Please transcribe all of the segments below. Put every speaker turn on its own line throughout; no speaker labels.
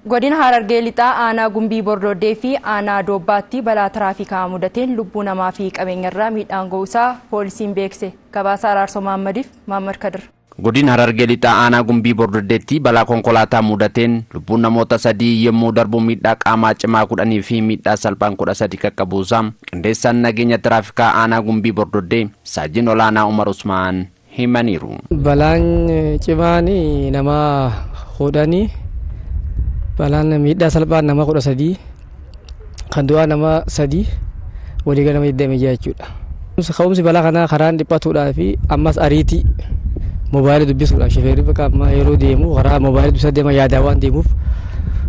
Godina Harargee Lixaa aanaa Gumbii Bordoddee fi aanaa Doobbaatti balaa tiraafikaa mudateen lubbuu namaa fi qabeenyarraa miidhaan ga'uusaa poolisiin beekse. Gabaasa Araarsoo Mahaammadiif Mahaammad Kadir.
Godina Harargee Lixaa aanaa Gumbii Bordoddeetti balaa konkolaataa mudateen lubbuun namoota 3 yommuu darbu miidhaa qaamaa cimaa 10 fi miidhaa salphaan 13 qaqqabuusaa qindeessaan nageenya tiraafikaa aanaa Gumbii Bordoddee Saajin Olaanaa Umar Usmaan himaniiru.
Balaan cimaan nama 10, balaan miidhaa salphaan nama 13, kan du'aa nama 3, waliigala nama 26 jechuudha. Ka'umsi balaa kanaa karaan dhiphatuudhaa fi ammas ariitii moobaayilii dubbisuudhaaf shofeerri bakka amma yeroo deemu karaa moobaayilii dubbisaa deema yaadaa waan deemuuf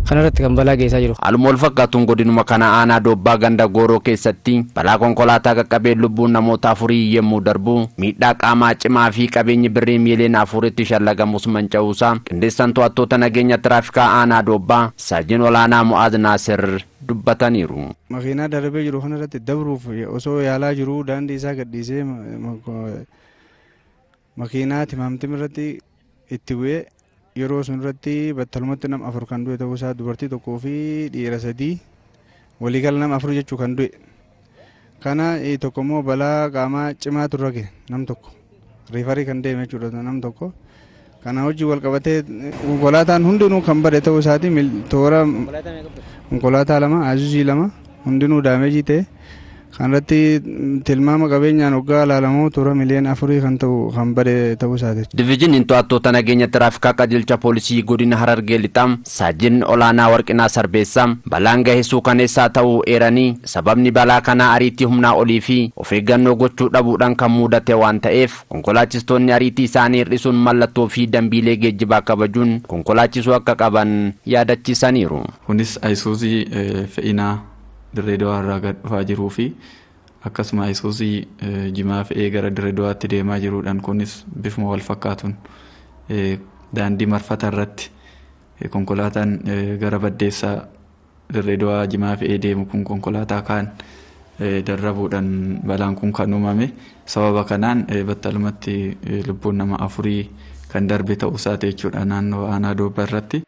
kanarratti kan balaa geessaa jiru.
Haaluma wal fakkaatuun godinuma kana aanaa Doobbaa ganda Gooroo keessatti balaa konkolaataa qaqqabee lubbuun namoota 4 yommuu darbu miidhaa qaamaa cimaa fi qabeenyi birrii miiliyoona 4tti shallagamus manca'uusaa qindeessaan to'attoota nageenya tiraafikaa aanaa Doobbaa Saajin Olaanaa Mu'aaz Naasir dubbataniiru.
Makiinaa darbee jiru kanarratti dabruuf osoo yaalaa jiruu daandii isaa gadhiisee makiinaa timaamtim irratti itti bu'ee yeroo sun irratti battalumatti nama 4 kan du'e ta'uu isaa dubartii 1 fi dhiira 3 waliigala nama 4 jechuu kan du'e. Kana tokko immoo balaa qaamaa cimaa turre ga'e nam tokko riifarii kan deeme jechuudha nam tokko. Kana hojii wal qabatee konkolaataan hundinuu kan bade ta'uu isaati toora konkolaataa 2 Azuuzii 2 hundinuu daameejii ta'e. Kanarratti tilmaama qabeenyaan waggaa ilaalamu toora miliyoona 4 kan ta'u kan bade ta'uu isaati.
Diviizhiniin to'attoota nageenya tiraafikaa qajeelcha poolisii godina Harargee Lixaa Saajin Olaanaa Warqinaa Sarbeessaa balaan gahe suukaneessaa ta'uu eeranii sababni balaa kanaa ariitii humnaa olii fi of eeggannoo gochuu dhabuudhaan kan mudate waan ta'eef konkolaachistoonni ariitii isaanii hir'isuun mallattoo fi dambiilee geejjibaa kabajuun konkolaachisuu akka qaban yaadachiisaniiru.
Kunis Ayisuuzii fe'inaa Dirree Dawaa irraa gad dhufaa jiruu fi akkasuma Ayisuuzii jimaa fe'ee gara Dirree Dawaatti deemaa jiruudhaan kunis bifuma wal fakkaatuun daandii marfata irratti konkolaataan gara Baddeessaa Dirree Dawaa jimaa fe'ee deemu kun konkolaataa kaan darrabuudhaan balaan kun kan uumame. Sababa kanaan battalumatti lubbuun nama 4 kan darbe ta'uu isaati jechuudha naannoo aanaa Doobbaa irratti.